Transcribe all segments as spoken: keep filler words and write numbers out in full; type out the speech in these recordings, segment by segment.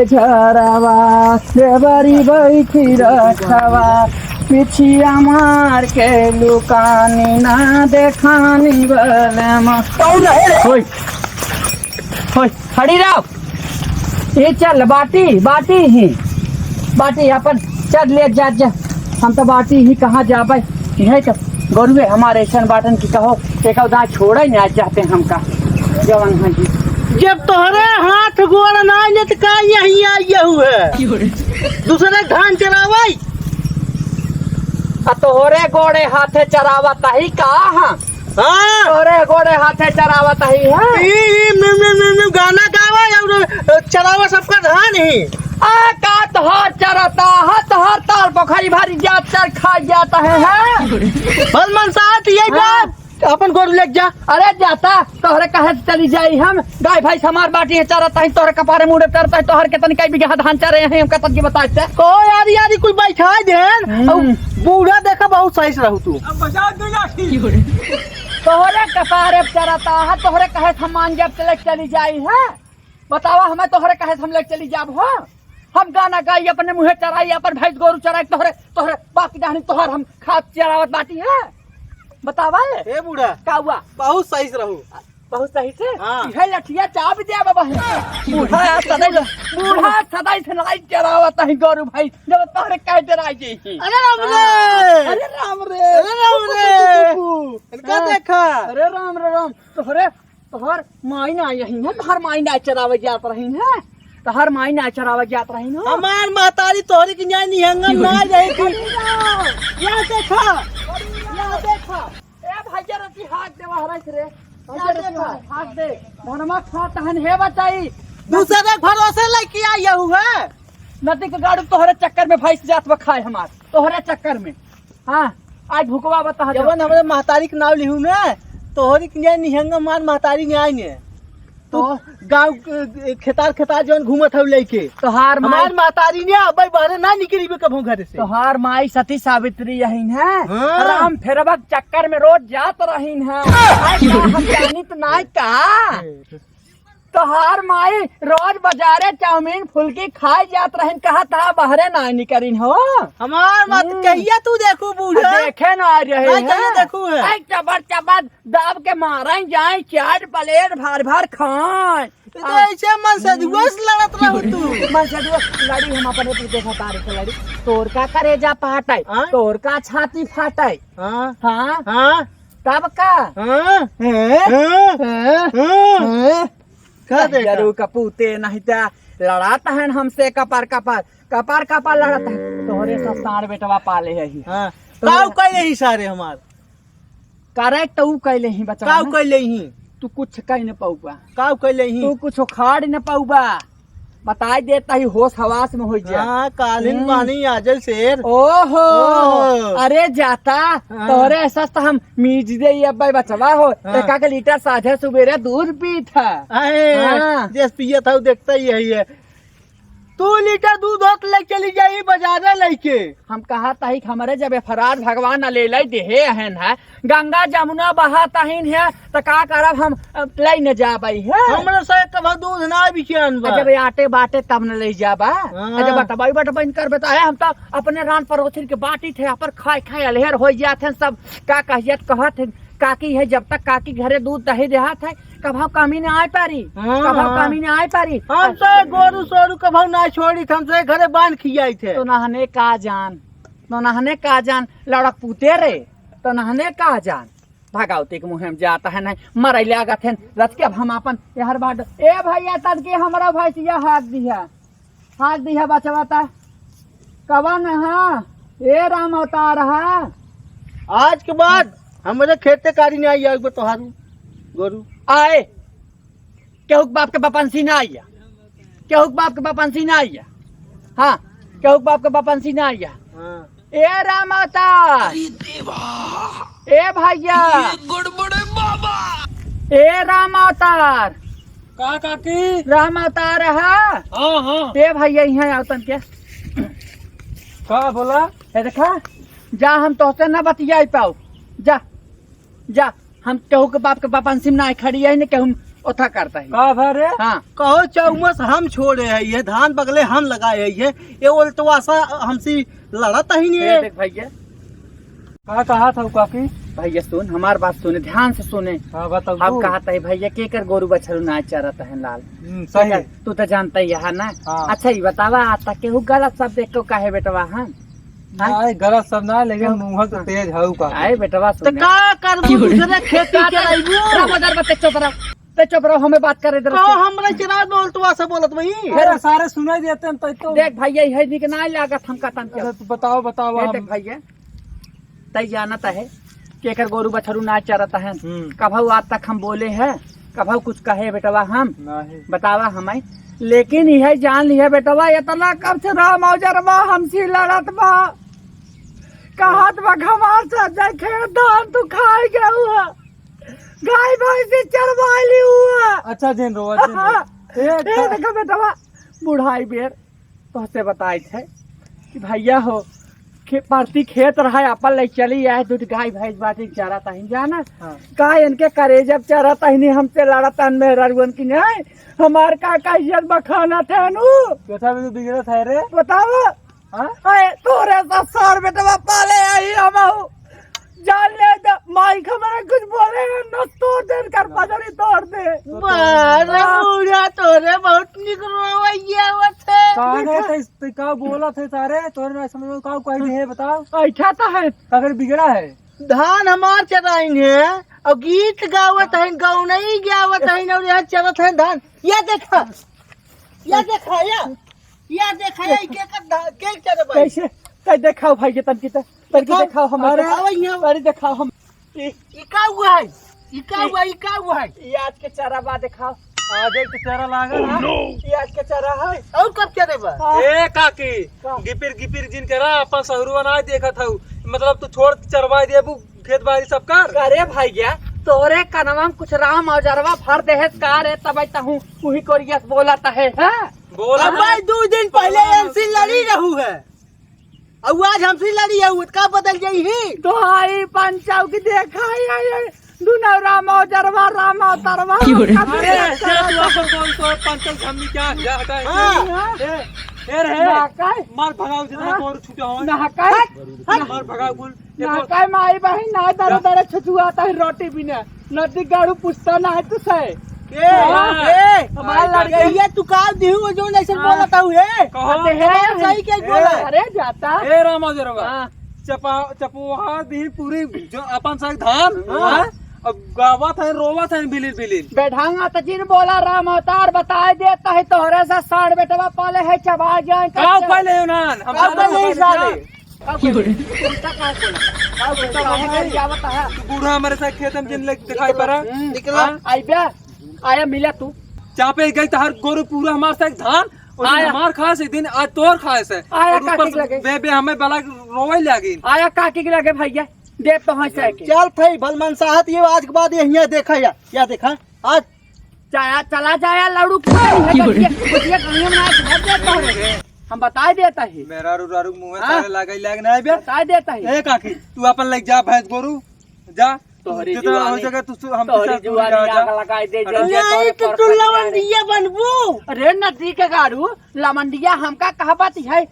झरवा, देवरी बैठी रखवा, पिछिया मार के लुकानी ना देखानी बलमा। कौन है रे? होय, होय, खड़ी रहो। ये चल, बाटी, बाटी ही, बाटी अपन चल ले जा, जा। हम तो बाटी ही कहाँ जाबे? यही तो गोरुए हमारे ऐसन बाटन की कहो, एक दाँत छोड़े ना चाहते हमका, जवन है जी। जब तोहरे हाथ गोड़ ना ले त का यही आई हुए? दूसरे धान चरावई। आ तोहरे गोड़े हाथे चरावत ही का हम? हाँ। तोहरे गोड़े हाथे चरावत ही है। ई, ई, मी, मी, मी, मी गाना गावा और चरावा सबका धान ही। आ का तोहर चरता है, तोहर ताल पोखरी भरी जात चर खा जात है, हैं? बल मन साथ ये हाँ। बात। अपन गोरू लेके जा। अरे जाता, तोहरे कहे से चली जाई हम? गाय भैंस हमार बाटी है, चरत ही, तोहरे कपारे मुड़े चरत ही, तोहर के तनिका बीघा धान चरे हैं, हम कतन के बताए से? को यारी यारी कोई बैठा देन, हम्म। अब बूढ़ा देखा बहुत सही से रहू तू। अब बजा दे लाठी। तोहरे कपारे चरता है, तोहरे कहे से हम मान जब चले चली जाई है। बतावा हमें, तोहरे कहे से हम लेके चली जाब हो? हम गाना गाई, अपने मुँहे चराई, अपन भैंस गोरू चराई, तोहरे, तोहरे बाप की डाहनी तोहर हम खात चरावत बाटी है। बतावा ए। ए बूढ़ा। का हुआ? बहुत सही से रहू। बहुत सही से? हाँ। इहे लठिया चाबी दे बाबा। बूढ़ा सदाई, बूढ़ा सदाई से नाई चरावत ही गोरू भैंस, जब तोहरे कहे डराई जाई। अरे राम रे। हाँ। अरे राम रे। अरे राम रे। इनका हाँ। देखा। अरे राम रे राम, तोहरे तोहर माई ना यही है, तोहर माई ना चरावे जात रही है, तोहर माई ना चरावे जात रही है। हमार महतारी तोहरी के न्याय निहंगन ना जाए थी। या देखा, या देखा। ए भैया रोटी हाथ दे, वहाँ रख रे। भैया रोटी हाथ, हाथ दे। धनमा खात हन हे बताई। दूसरे के भरोसे लेके आई हुआ। नदी के गाड़ू तोहरे चक्कर में भैंस जात बा खाए हमार, तोहरे चक्कर में। हाँ, आज भुकवा बता दे। जवन हमरे महतारी के नाव लिहू ना, तोहरी के लिए निहंगा मार महतारी ने आई ने। तू तो गाँव के खेतार खेतार जवन घूमत हऊ लेके। तोहार माई हमार महतारी ने अबे बाहरे ना निकलीबे कभू घरे से। तोहार माई सती सावित्री यही है। हाँ। राम फेरवा के चक्कर में रोज जात रही है। आज का हम जानी तो नाई का? तोहार माई रोज बाजारे चाउमीन फुल्की खाए जात रहिन, कहा था बहरे ना निकरिन हो। हमार मत हम्म। कहिया तू देखू बूढ़ा। देखे ना रहे ना हैं। कहिया देखू है। ऐ चबर चबर दाब के मारन जाए, चाट प्लेट भर भर खाए। तो ऐसे मन से दुआ से लड़त रहू तू। मन से दुआ लड़ी हम अपने तू देखा तारे से लड़ी। तोर का करेजा फाटे, हाँ? तोर का छाती फाटे। हाँ। हाँ। हाँ। तब का? हाँ। हैं? हाँ। हैं? हाँ। हैं? का देखा? जरू कपूते नहीं त लड़त हन हमसे कपार कपार, कपार कपार लड़त हन। तोहरे सब सार बेटवा पाले है ही। हाँ। तोहरे काऊ कैले ही सारे हमार? करे तो ऊ कैले ही बचवा काऊ ना। कैले ही? तू कुछ कह न पाऊबा। काऊ कैले ही? तू कुछ उखाड़ न पाऊबा। बताई देता ही होश हवास में हो जा। हाँ, कालिन हम्म। पानी आ जाए शेर। ओहो। ओहो। अरे जाता, हाँ। तोहरे एहसास तो हम मीज दे ये अब्बे बचवा हो। हाँ। एक आके लीटर साझे सुबेरे दूध पीत है। अहे, हाँ। जस पियत हऊ देखता ही है ये। तू लीटर दूध होत ले चली जाई बाजारे लेके। हम कहा तही कि हमरे जब अफराध भगवान न ले ले देहे हन है, गंगा जमुना बहा तहिन है, त का करब हम, अ, ले न जाबई है। हमरे से कभो दूध ना बिकियान बा। जब आटे बाटे तब न ले जाबा। हाँ। जब बटबाई बटबाई न करबे त है, हम तो अपने रान परोसिन के बाटी थे, पर खाए खाए अल्हेर हो जात हैं सब, का कहियत कहत हैं। काकी है, जब तक काकी घरे दूध दही देहात है, कभो कमी ना आए पारी, हाँ, कभो हाँ। कमी ना आए पारी। हम तो गोरू सोरू कभो ना छोड़ी, हम तो घरे बांध खियाई थे। तो नहने का जान, तो नहने का जान, लड़क पूते रे, तो नहने का जान, भगावती के मुँह में जाता है नहीं, मरई लागत है, रच के अब हम आपन यार बाट, ए भैया, तन के हमरा भैंसिया हाथ दिया। हाथ दिया बचवा ता। कवन हा? ए राम अवतार हा? आज के बाद हमरे खेते कारी नहीं आई, आइबे तोहारू गोरू। आए। केहू के बाप के बपंसी ना आइया। केहू के बाप के बपंसी ना आइया। हाँ, केहू के बाप के बपंसी ना आइया। हाँ। ए राम अवतार। अरे देवा। ए भैया। ये गड़बड़ है बाबा। ए राम अवतार। का काकी? राम अवतार है। हाँ, हाँ। ए भैया, यहाँ आओ तन के। का बोला? ए देखा, जा हम तोहसे ना बतियाई पाऊ। जा, जा, हम केहू के बाप के बपंसी में ना खड़ी है, ने केहू ओथा करता ही। का भा रे? हाँ। कहो चौमस हम छोड़े है, ये धान बगले हम लगाए है, ये, ये उल्टवा सा हमसे लड़त ही नहीं ये है। देख भैया। का कहा था काकी? भैया सुन, हमार बात सुने, ध्यान से सुने। हाँ, बताओ हम तू। कहा था भैया, केकर गोरू बछरू ना चरत है लाल? हम्म, सही। केकर? तू तो जानता ही है ना। हाँ। अच्छा, ये बतावा, आज तक केहू गलत शब्द एको कहे बेटवा हम? हाँ? नहीं, गलत सब ना, लेकिन हाँ। मुँह तो हाँ। तेज हऊ का। आए बेटवा, तो सुन। का करबू, दूसरे खेती चलाइबू? राम अवतार बा, ते चुप रहो, ते चुप रहो, हमें बात करे दे। तो हमरा चला बोल, तू ऐसे बोलत भाई। अरे सारे सुनाई देते हैं, तो, तो देख भैया, यही निक ना लागत हमका तन के। अच्छा, तू बताओ, बताओ, ये हम देख भैया, तै जानत है कि एकर गोरू बछरू ना चरत है। हम्म। कभऊ आज तक हम बोले हैं, कभऊ कुछ कहे बेटवा हम? नहीं। बतावा हमें। लेकिन यह जान लिया बेटवा, इतना कब से राम औजरवा हमसे लड़त बा, कहत बा, "हमार से देखे धान तू खाए गए हुआ, गाय भैंस से चरवाए ली हुआ।" अच्छा जिन रो, जिन रो। ए, ए, देखा बेटवा, बुढ़ाई बेर तोहसे बताइत है कि भैया हो, खे-, परती खेत रहा, अपन ले चली आए, दूध गाय भैंस बाटी चरत हइन, जाना? हाँ। का इनके करेजब चरत हइन, हमसे लड़त हइन मेहरारुअन की नहीं, हमार का का इज्जत बखानत है नु? कैसा भी तू बिगड़त है रे? बताओ। हाँ? अरे, तोरे सा सार बेटवा पाले आई हमहू। जान ले तो माई के हमरे कुछ बोले हैं, नस तोड़ दे, कर पजरी तोड़ दे। बारे हाँ। बूढ़ा, तोरे बहुत निक रोवैया आवत है। का रे, देखा। तै, तै का बोलत है सारे? तोरे ना समझ में का कह दे है, बताओ। ऐठा तो है। अगर बिगड़ा है। धान हमार चराइन है, और गीत गावत है, गौनई गावत है, और यहाँ चरत है धान। या देखा, या देखा, या, या देखा, या के कर धा-, के चरवाई। कैसे? तै देखाओ भाई, ये तनकी तै। तनकी दिखाओ। दिखाओ हम, अरे, दिखाओ यहाँ। अरे दिखाओ हम। ई, ई का हुआ है? ई का हुआ, ई का हुआ है? ई आज के चारा बा, दिखाओ। आज एक तो चारा लागल है। ई आज के चारा है। और कब चरेबा? हाँ। ए काकी, का? गिपिर गिपिर जिन करा, अपन सहुरुआ ना देखत हऊ। मतलब तू छोड़ के चरवाई देबू खेत बाड़ी सब कर। अरे भैया, तोरे कनवा में कुछ राम औजरवा भर देहे का रे, तब तहूँ उही कोरिया से बोलत है, हाँ? बोला अब ना। भाई, दो दिन पहले बोला ना। इनसे लड़ी रहू है। अब आज हमसे लड़ी है, उसका बदल जाई ही। तो आई पंचाव की देखा, आई, आई, आई, दुनो राम औजरवा, राम अवतरवा, क्यों रे? हमका अरे, देखा। तेरा तू अपन कौन सा पंचाव सामने क्या, क्या हटा है? हाँ। ए, ए रे, ना काहे? मार भगाओ जितना हाँ। गोरू छूटा हो। ना काहे? मार भगाओ कुल। ना काहे माई बहिन, ना दरा दरा छुछुआता है रोटी बिना। नदी गाड़ू पूछता ना है तुझसे। के? हाँ। के? हमार लड़के। ये तू का दिहू जो ऐसे हाँ। बोलत हऊ हे? कहो। अरे हे। सही के बोला। अरे जाता। ए राम औजरवा। हाँ। चपा-, चपोहा दी पूरी जो अपन साग धान, हाँ। हाँ? अब गावत है, रोवत है बिलिर बिलिर। बेढंगा त जिन बोला राम अवतार बताए देता है तोहरे से साढ़ बेटवा पाले है चबा जाए का कच्चा। पाले हो नान? हम का जाने पाले हमारे साले? का? का बोले? उल्टा का बोला? का बोला? उल्टा काहे बोला? गरियावत है? तू बूढ़ा हमारे साथ खेत में जिन लग दिखाई पड़ा। हम्म। निकला। हाँ? आई बे, आया मिला तू। चापे गई तो हर गोरू पूरा हमारे साथ धान, और आया। हमार खास एक दिन आज तोर खाए से। आया और ऊपर काकी से लगे। बे, बे हमें बला रोवे लागी। आया काकी के लगे भैया, दे तो है साइकिल। चल थई भलमनसाहत ये आज के बाद ये हियाँ देखा या, या देखा? आज चाया, चला जाया लड़ू की बात है, ये बतिया, बतिया कहीं हम ना घर देता है। हम बताए देता है। मेरा रू रारू मुँह हाँ? सारे लागे लाग ना बे। बताए देता है। ए काकी, तू अपन लग जा भैंस गोरू, जा। तोहरी जितना हो जुआनी, सके तू सु-, हम तोहरी साथ जुआनी जा, जा। आग लगाई दे, अरे जल्दी नहीं तोहरे तो पर तू कट लवंडिया बनबू। अरे नदी के गाड़ू, लवंडिया हमका कहबत है,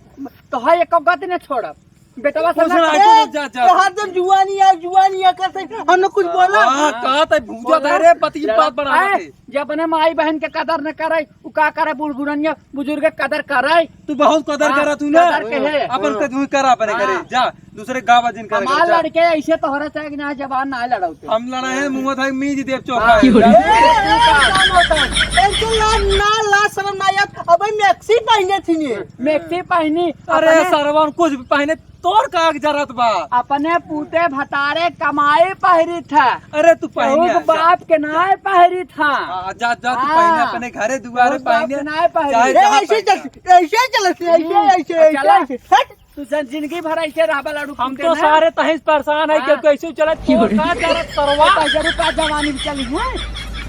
तोहर एको गति न छोड़ब। बेटवा से कुछ ना ना, करे। जा, जा। तोहार जब जुआनी आ, जुआनी आ करते, हमने कुछ बोला? हाँ, कहा था भूजा था रे, पति की बात बढ़ा आए, थे। जब अपने माई बहन के कदर न करे, उ का करे, बूढ़ बुढ़निया बुजुर्ग के कदर करे। तू बहुत कदर हाँ, करा तू ना। कदर के है। अपन हाँ। कदर करा अपने हाँ। घरे, जा, दूसरे गाँव जिन करे हमार जा। लड़के ऐसे तोहरा चाहे कि ना जबान ना लड़ाउते। हम लड़ा है, मुँह था मीज देव चौका हाँ। है। ए, ए, का होता है? इनके लाज ना, लाज शर्म ना आया। अबे मैक्सी पहने थी ये। मैक्सी पहनी, अरे अपने सरवन कुछ भी पहने तोर का जरूरत बा? अपने पूते भतारे कमाए पहरी था। अरे तू पहने केहू के आ, जा। बाप के नाय पहरी था। हाँ, जा, जा, तू हाँ। पहने अपने घरे दुआरे केहू के बाप पहने, के नाय पहरी। चाहे ए, जहाँ ऐसे पहने। चल, ऐसे चल, ऐसे, ऐसे, हम्म, ऐसे, ऐसे, चला। ऐसे। हट। तू जन जिंदगी भर ऐसे रहबा लाडू हम फूटे तो ना। सारे तहीं से परेशान है हाँ। कि कैसे चलत, क्यों तोर रे? का जरूरत सरवा? पैसा रुपया जवानी में चली हुए,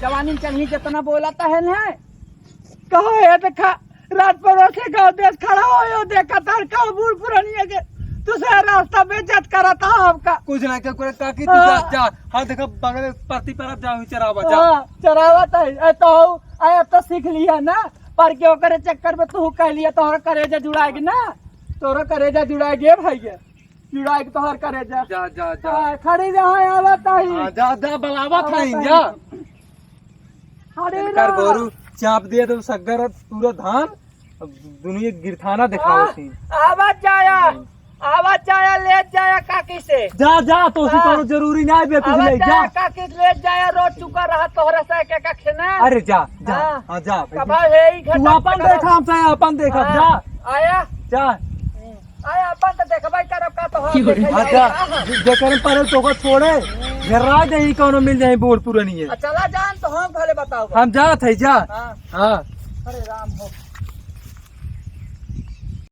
जवानी में चली जितना बोला तहन है। कहो ये देखा, रात पड़ोसी गाँव देश खड़ा हो, यो देखा तार का बूढ़ पुरानिया के दूसरा रास्ता में इज्जत करत ह हमका। कुछ ना के करे काकी, तू जा, हाँ। जा। हाँ, देखा, बगल परती परत जा, वहीं चरावा जा। हाँ, चरावत है। ए तो, ए तो सीख लिया ना, पर के ओकरे चक्कर में तू कह लिया, तोहर करेजा जुड़ाएगी ना, तोहर करेजा जुड़ाएगी भैया, जुड़ाएगी तोहर करेजा। जा, जा, जा। हाँ, खड़ी रहा, आवत है। हाँ, जा, जा, बुलावत आवत है, है। जा। अरे सरकार राम। गोरू चाप दिए तो सग्गर पूरा धान, अब दुनिया गिरथाना देखावत ही। आवत जाया, आवत जाया, ले जाया काकी से। जा, जा, तो उसे हाँ। कौनो जरूरी ना है, बेटी आवत ले जा। जाया काकी से ले जाया, रोज चुका रहा तोहरा से एक एक से ना। अरे जा, जा, हाँ। हाँ, जा, बेटी। कबा है ही तू घटक अपन पकड़ा। देखा, हमसे अपन देखा, हाँ। जा। आया? जा। हम्म। आया, अपन तो देखबे करब का तो हम की हो रे? देखे हाँ, जाए। जा। हाँ, हाँ। जे-, जेकर में पड़े तो ओकर छोड़े। घेरा दे ही कौनो मिल जाए बूढ़ पुरानी है। आ, चला जान तो हम भले बताओ। हम जात है, जा। हाँ। हाँ। अरे राम हो।